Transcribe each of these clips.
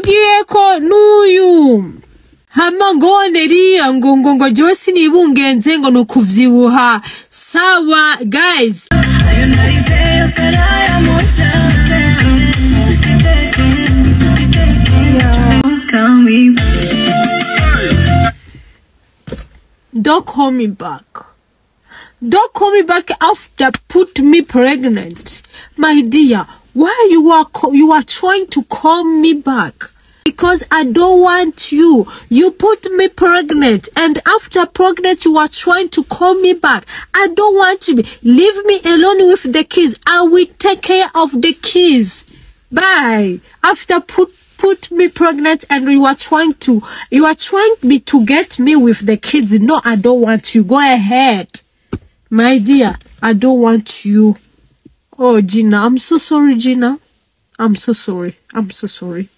Tugiye ko n'uyu hama ngo Neriya ngo jewe sinibungenze ngo nukuvyibuha. Sawa guys. Don't call me back. Don't call me back after put me pregnant. My dear, why you are trying to call me back? Because I don't want you. You put me pregnant, and after pregnant you are trying to call me back. I don't want you. Leave me alone with the kids. I will take care of the kids. Bye. After put me pregnant and you are trying me to get me with the kids. No, I don't want you. Go ahead. My dear, I don't want you. Oh, Gina, I'm so sorry, Gina. I'm so sorry. I'm so sorry.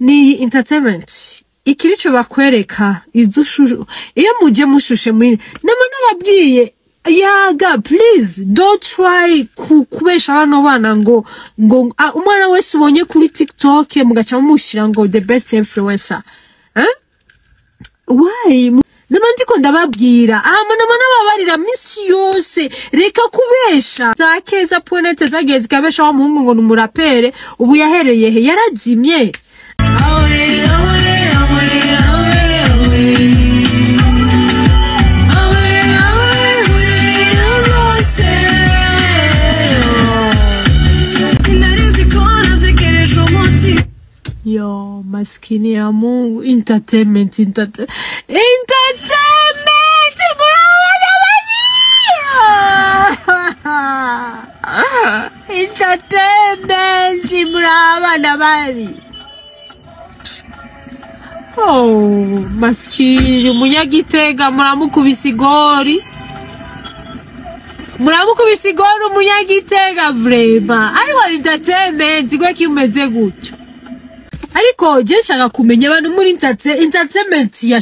Ni entertainment. Ikirico bakwereka izushushu. Iyo muje mushushe muri nama nababwiye yaga, please don't try kubesha bano bana ngo umwana wese ubonye kuri TikTok mugaca mushira ngo the best influencer. Eh? Why? Nama ndiko ndababwira nama nababarira misi yose reka kubesha za Keza Ponete zagiye zikabesha wa muhungu ngo numurapere ubu yahereye he yarazimye. Yo, maskini ya Mungu, entertainment, entertainment, entertainment, murabana babi. Oh, maskini, umunyagitega muramukubisa igori. Muramukubisa igori umunyagitega vrema. Ariko entertainment gwe kimeze gutyo. Ariko je nshaka kumenya abantu muri entertainment ya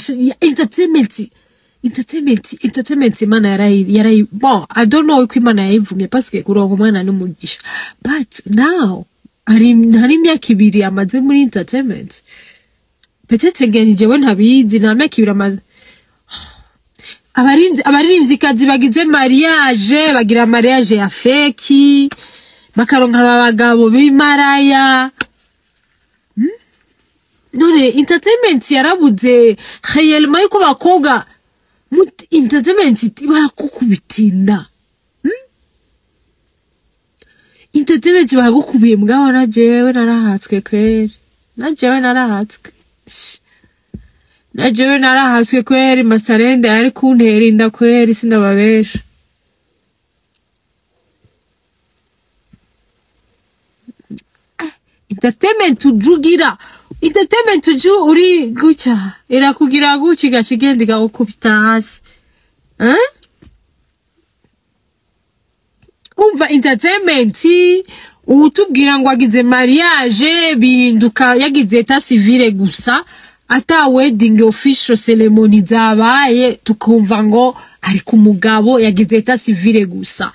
entertainment Imana yarayi bon, I don't know uko Imana yayivumye parce que kurongo umwana n'umugisha, but now hari imyaka ibiri amaze muri entertainment. Peut-être ngeni jewe ntabizi nta myaka ibiri amaze. Abarinzikazi bagize mariage bagira mariage ya feki bakaronka abagabo b'imaraya. None entertainment yarabuze réellement yuko bakobwa entertainment barakukubitinda. Entertainment baragukubiye mugabo na jewe narahatswe kweri. Na jewe narahatswe. Na jewe narahatswe kweri Masarende ari kuntera inda kweri sindababesha. Entertainment ujugira entertainment uju uri guca irakugira guca igacigenda igakubita hasi. Eh? Umva entertainment utubwira ngo agize mariage binduka yagize état civil gusa ata wedding official ceremony zabaye tukumva ngo ari ku mugabo yagize état civil gusa.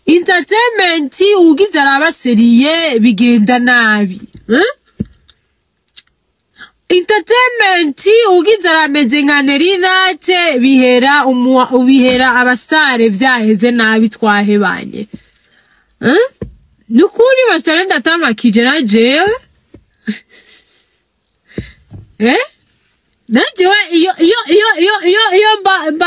Entertainment ugize arabaseriye bigenda nabi. Eh? Entertainment ugize arameze nka Nerinate bihera ubihera abastare vyaheze nabi twahebanye. Eh? Nukuri basare ndatamakije na jewe. Eh? Najewe iyo iyo iyo iyo iyo iyo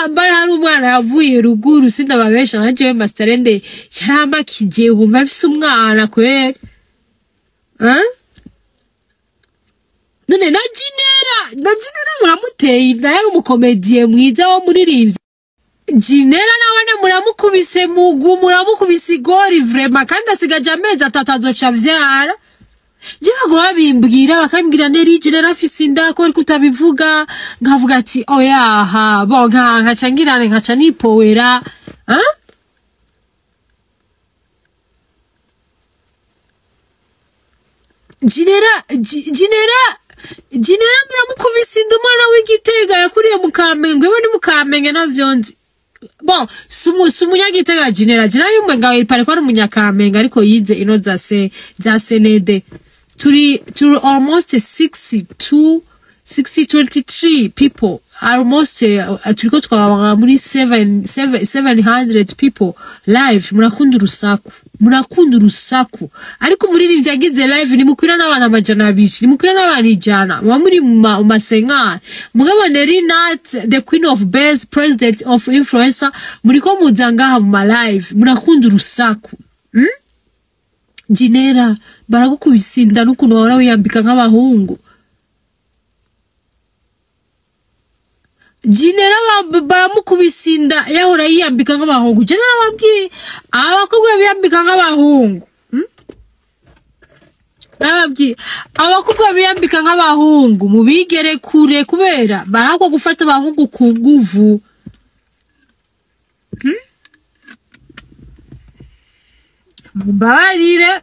mba hari umwana yavuye ruguru sindababesha na jewe Masarende cyamakije ubu mfise umwana kweri. Eh? None na Ginera muramuteye inda yari umukomediye mwiza wo muririmbyi. Ginera nawe muramukubise mugu muramukubise igori vraiment kandi asigaje amezi atatu azoca avyara. Je bago babimbwira bakambwira Neri Ginera afise inda ko ariko utabivuga nkavuga ati oya ha bon nkaca ngirane nkaca nipowera. Hein? Ginera muramukubise inda umwana w'igitega yakuriye mu Kamenge we ni mu Kamenge navyonzi. Bon, sumunyagitega Ginera yumwe ngawe ipare ko ari umunyakamenge ariko yize ino za CND. Turi almost 62 60 23 people, almost turiko twaba muri 7 7 700 people live. Murakunda urusaku, murakunda urusaku, ariko umuririmbyi agize live nimukwira n'abantu 200, nimukwira n'abantu 100, muba muri mu masenkari. Mugabo Nelly Nat, the queen of base, president of influencer, muriko muza ngaha mu ma live, murakunda urusaku. Jinera baragukubise inda n'ukuntu wahora wiyambika nk'abahungu. Jinera baramukubise inda, yahora yiyambika nk'abahungu. Jinera babwiye abakobwa biyambika nk'abahungu. Nababwiye abakobwa biyambika nk'abahungu mubigere kure, kubera barakwa gufata abahungu ku nguvu. Mumbabarire,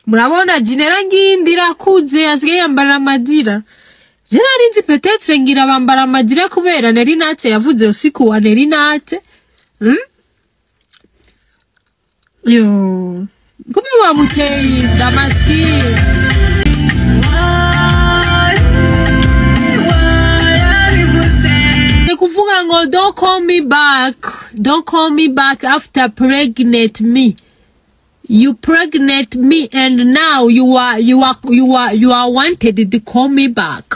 murabona Jinera ngindi irakuze, asigaye yambara amadira. Je nari nzi peut-être ngira bambara amadira kubera Nelly Nat yavuze usiku wa Nelly Nat. Yo, kumbe bamuteye inda maskini. Ni kuvuga ngo don't call me back, don't call me back after pregnant me. You pregnant me and now you are wanted to call me back.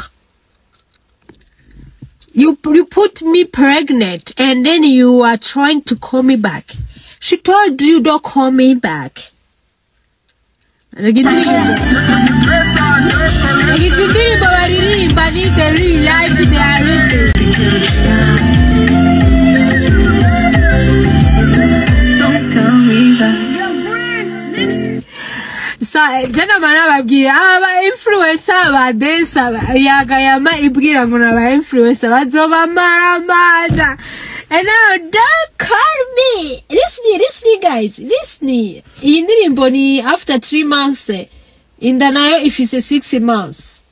You put me pregnant and then you are trying to call me back. She told you don't call me back. Yagize indirimbo baririmba ni the real life, they are real. Don't call me back. Sa jana mana babwira aba influencer ba desa yagayama ibwira ngo naba influencer bazobamara amaza. And now don't call me. Listen, listen guys, listen. Iyi ndirimbo ni after 3 months. Inda nayo ifise 6 months.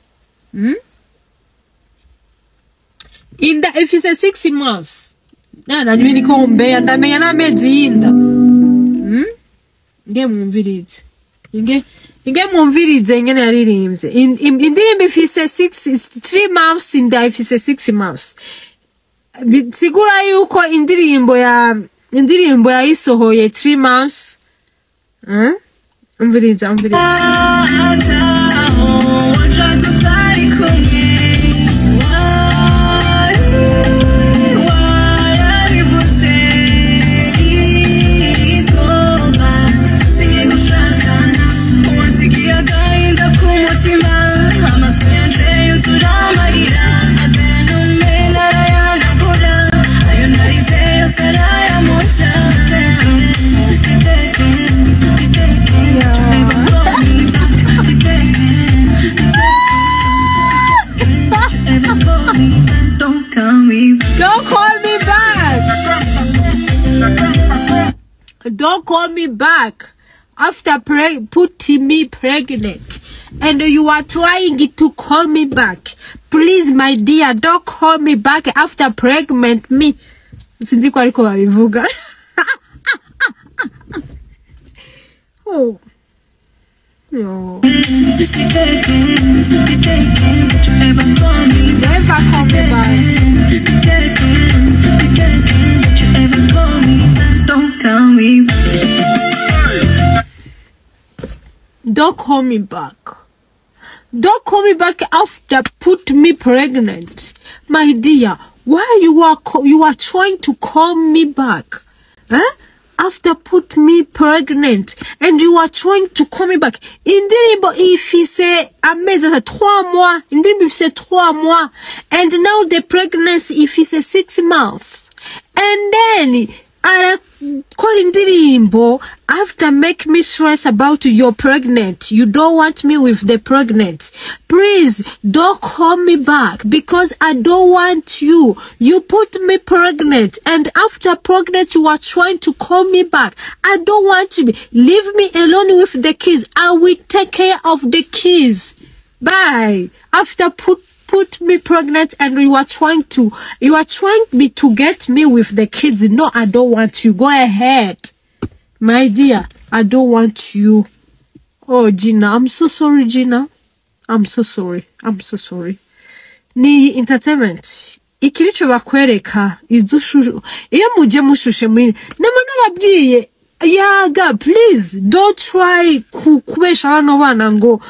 Inda ifise 6 months. Na nimi niko mbeya ndamenya n'amezi y'inda. Nge mwumvirize. Inge mwumvirize ingene yaririmbye. Indirimbo ifise 6 3 months, inda ifise 6 months. Bisigura yuko indirimbo yayisohoye 3 months. Umviriza, umviriza. Ataho tutari kumwe, wari warabivuze. Please go back, sinigushakana uwansigiye agahinda ku mutima, amaso yanje yuzura amarira, abenume narayanagura, ayo narize yose arayamusa. Don't call me. Don't call me back. Don't call me back after putting me pregnant and you are trying to call me back. Please, my dear, don't call me back after pregnant me. Sinzi ko ariko babivuga. Oh. No. Never call me back. Don't call me. Don't call me back. Don't call me back after put me pregnant. My dear, why you are trying to call me back? Huh? After put me pregnant and you are trying to call me back. Indirimbo ifise amezi 3 mois. Indirimbo ifise 3 mois. And now the pregnancy ifise 6 months. And then arakora indirimbo after make me stress about your pregnant. You don't want me with the pregnant. Please don't call me back because I don't want you. You put me pregnant and after pregnant you are trying to call me back. I don't want you. Leave me alone with the kids. I will take care of the kids. Bye. After put me pregnant and you are trying me to get me with the kids. No, I don't want you. Go ahead, my dear. I don't want you. Oh, Gina, I'm so sorry, Gina. I'm so sorry, I'm so sorry. Ni entertainment. Iki nico bakwereka izo ushushe. Iyo muje mushushe muri nama, nababwiye yaga, please don't try kubesha bano bana ngo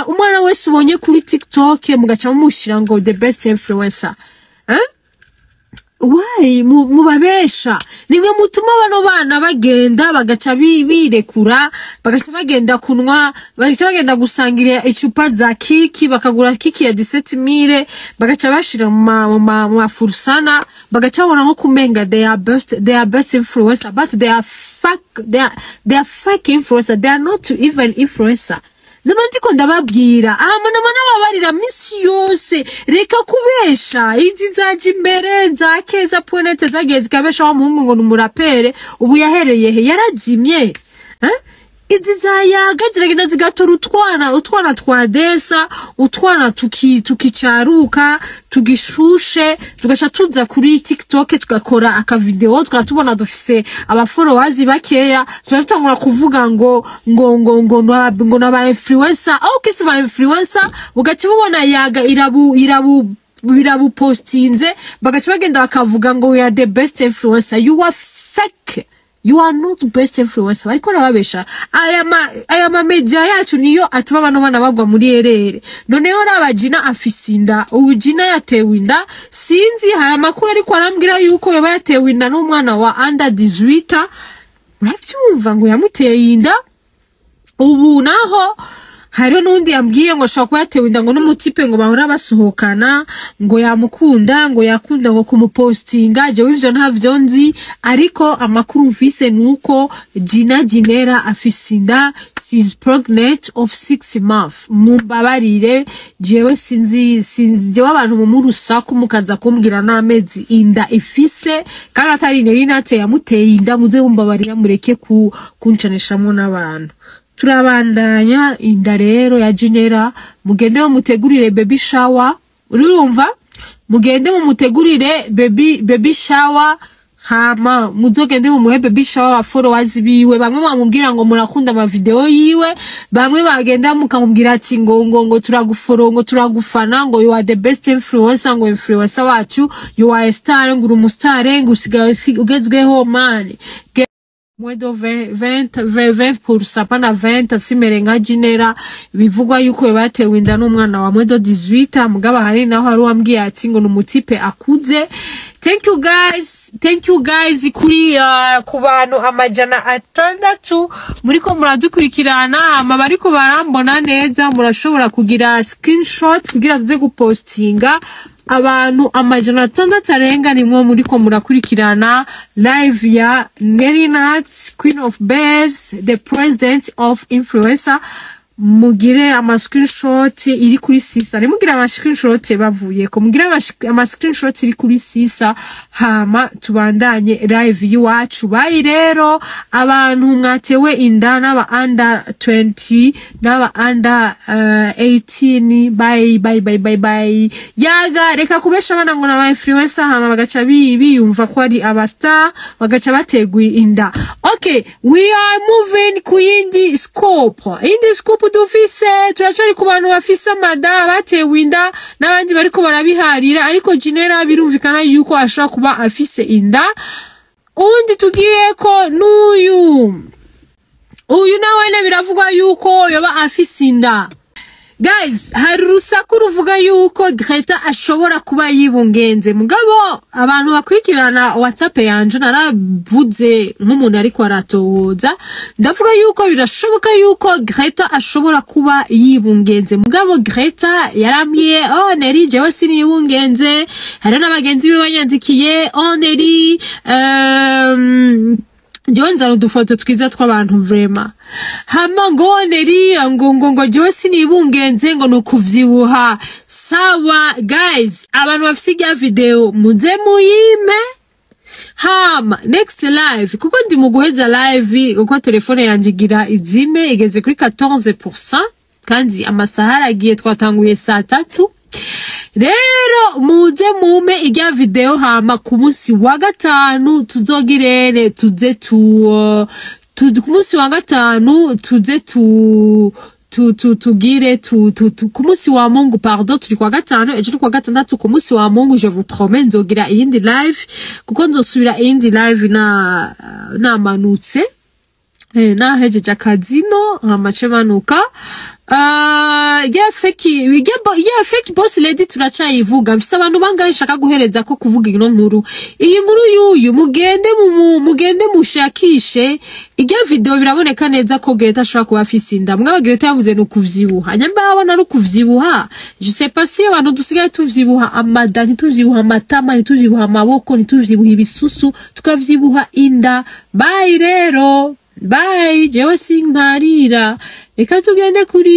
umwana wese ubonye kuri TikTok mugaca mumushira ngo the best influencer, eh? Why mubabesha? Nimwe mutuma bano bana bagenda bagaca birekura, bagaca bagenda kunwa, bagaca bagenda gusangira icupa za kiki, bakagura kiki ya 17,000, bagaca bashira mu mafursana, bagaca babona nko kumenga they are best influencer, but they are fuck, they are fake influencer. They are not even influencer. Nama ndiko ndababwira ama nama nababarira misi yose, reka kubesha. Izi zaje imbere za keza ponete zagiye zikabesha wa muhungu ngo ni umurapere, ubu yahereye he? Yarazimye, eh? Izi zayaga ziragenda zigatora utwana twa desa, utwana tukicaruka, tugishushe, tugaca tuza kuri TikTok, tugakora akavideo, tukaba tubona dufise abafollowers bakeya, tuba tutangura kuvuga ngo naba influencer. Okay, si ba influencer, bugaca bubona yaga irabu birabupostinze, bagaca bagenda bakavuga ngo we are the best influencer. You are fake, you are not best influencer. Bariko barababesha. Aya ma media yacu niyo atuma bano bana bagwa muri erere. Noneho raba Gina afise inda. Ubu Gina yatewe inda, sinzi, hari amakuru ariko arambwira yuko yoba yatewe inda n'umwana wa under 18. Uravyumva ngo yamuteye inda. Ubu naho hariho n'undi yambwiye ngo ashobora kuba yatewe inda ngo n'umutipe ngo bahora basohokana, ngo yamukunda, ngo yakunda ngo kumupostinga. Jewe ivyo ntavyo nzi, ariko amakuru mfise nuko Gina Ginera afise inda. She's pregnant of 6 months. Mumbabarire, jewe sinzi. Jewe abantu mu murusaku mukaza kumbwira n'amezi inda ifise kandi atari Nerinate yamuteye inda, muze mumbabarira, mureke kuncanishamwo n'abantu. Turabandanya. Inda rero ya Ginera, mugende mumutegurire baby shower. Urumva, mugende mumutegurire baby shower, hama muzogende mumuhe baby shower. Followers biwe bamwe bamubwira ngo murakunda ama video yiwe, bamwe bagenda mukamubwira ati ngo turagufollow, ngo turagufana, ngo you are the best influencer, ngo influencer wacu, you are a star, ngo uri umustar, ngo usigaye ugezweho man. Moins de 20 20 20%, pana 20, simere nka Ginera. Bivugwa yuko batewe inda n'umwana wa moins de 18, mugaba hari naho hari uwambwiye ati ngo ni umutipe akuze. Thank you guys, thank you guys kuri ku bantu 600 muriko muradukurikirana. Ama bariko barambona neza, murashobora kugira screenshot kugira tuze gupostinga. Abantu 600 arenga nimwo muriko murakurikirana live ya Nerinat, Queen of Bears, the president of influencer. Mugire ama screenshot iri kuri sisa, nimugire ama screenshot bavuye ko mugire ama screenshot iri kuri sisa, hama tubandanye live y'iwacu. Bayi rero, abantu mwatewe inda n'aba under 20 n'aba under 18, bye bye bye bye bye. Yaga, reka kubesha abana ngo n'aba influencer, hama bagaca biyumva ko ari aba star, bagaca bategwa inda. Okay, we are moving ku yindi scope. Iyindi scope dufise, turacari ku bantu bafise amada, batewe inda n'abandi bariko barabiharira, ariko Ginera birumvikana yuko ashobora kuba afise inda. Undi tugiye ko n'uyu, uyu nawe biravugwa yuko yoba afise inda. Guys, hari urusaku ruvuga yuko Greta ashobora kuba yibungenze, mugabo abantu bakurikirana WhatsApp yanje, naravuze nk'umuntu ariko aratohoza, ndavuga yuko birashoboka yuko Greta ashobora kuba yibungenze, mugabo Greta yarambwiye: "Oh Neri, jewe sinibungenze." Hari n'abagenzi be banyandikiye: "Oh Neri, jewe nzana udufoto twiza tw'abantu vraiment." Hama ngo Neri ngo jewe sinibungenze, ngo nukuvyibuha. Sawa guys, abantu bafise irya video muze muyime, hama next live, kuko ndi mu guheza live, kuko telefone yanje igira izime, igeze kuri 14%, kandi amasaha aragiye, twatanguye saa 3. Rero muze mume irya video, hama ku munsi wa gatanu tuzogirere tuze tu ku munsi wa gatanu tuze tu Tu tu tugire tu tu, tu ku munsi wa Mungu, pardon, turi kwa gatanu, ejo ni kwa gatandatu. Ku munsi wa Mungu, je vous promets, nzogira iyindi live, kuko nzosubira iyindi live na namanutse, nahejeje akazi no hama ce manuka. Ya fake ya fake boss lady turacayivuga. Mfise abantu bangahe nshaka guhereza ko kuvuga ino nkuru, iyi nkuru y'uyu. Mugende mugende mushakishe irya video, biraboneka neza ko Greta ashobora kuba afise inda. Mwaba Greta yavuze ni ukuvyibuha, nyamba babona ari ukuvyibuha. Je sais pas si abantu dusigaye tuvyibuha amada, ntituvyibuha amatama, ntituvyibuha amaboko, ntituvyibuha ibisusu, tukavyibuha inda. Bye rero, bye. Jewe simparira, reka tugende kuri